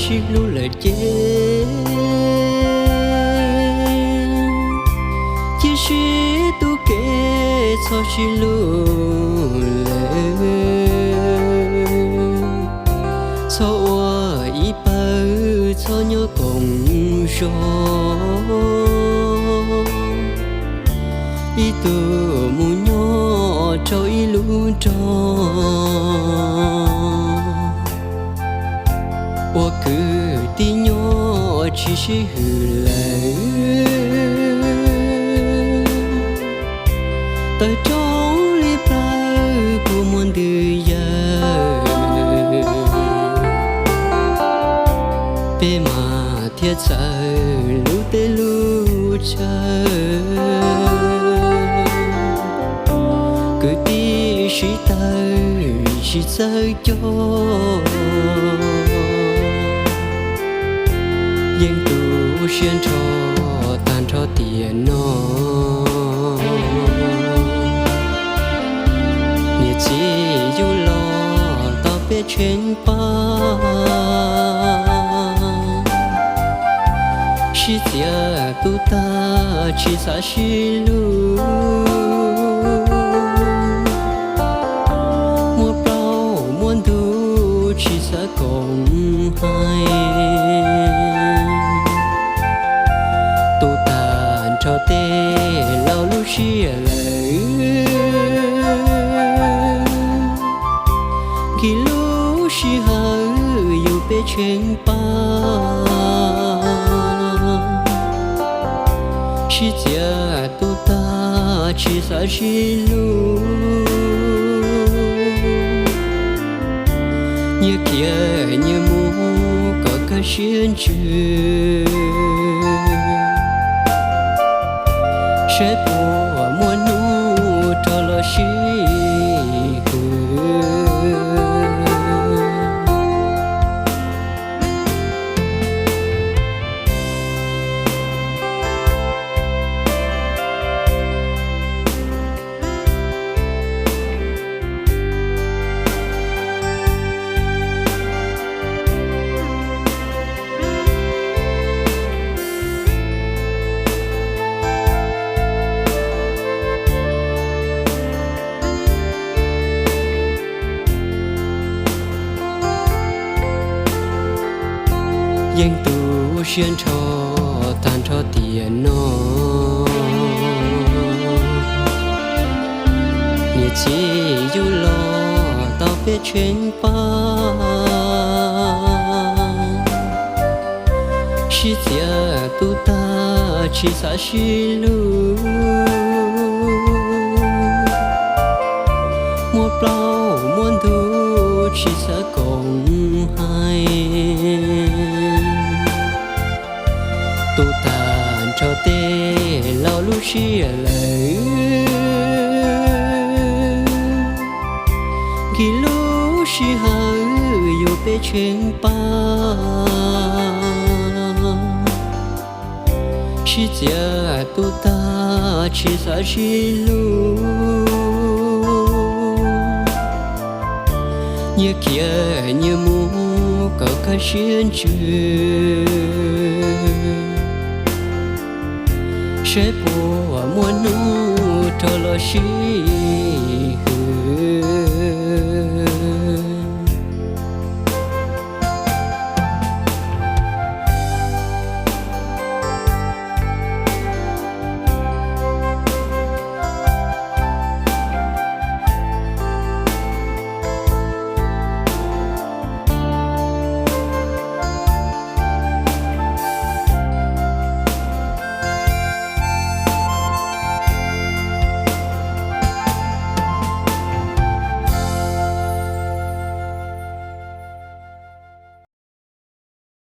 sib hlub lawm ces cia sib tu kev txhob sib hlub lawm. Txhob ua ib pawg, txhob nyob koom zos, ib tug mus nyob rau ib lub nroog, ua kwv tij nyob tsis sib hwm lawm. Tawg roob li plawv kua muag ntws yawg, peb mam thiaj txawj lub teb lub chaw. Kwv tij sib tawg tsis txawj cog, yeej tu siab nrho tag nrho tiam no. Niam txiv yug los tau peb tsheej pab, sib txiav tu tag tsis xav sib hlub, muaj plaub muaj ntug tsis xav koom hais. Tu tag nrho tej laus lub sij hawm lawm, nkim lub sij hawm yug peb tsheej pab, sib txiav tu tag tsis xav sib hlub, nyias khiav nyias mus kom kaj siab ntsws, saib puas muaj hnub rov los sib hwm. Yeej tu siab nrho tag nrho tiam no. Niam txiv yug los tau peb tsheej pab, sib txiav tu tag tsis xav sib hlub, muaj plaub muaj ntug tsis xav koom hais. Tu tag nrho tej laus lub sij hawm lawm, nkim lub sij hawm yug peb tsheej pab, sib txiav tu tag tsis xav sib hlub, nyias khiav nyias mus kom kaj siab ntsws, saib puas muaj hnub rov los sib hwm.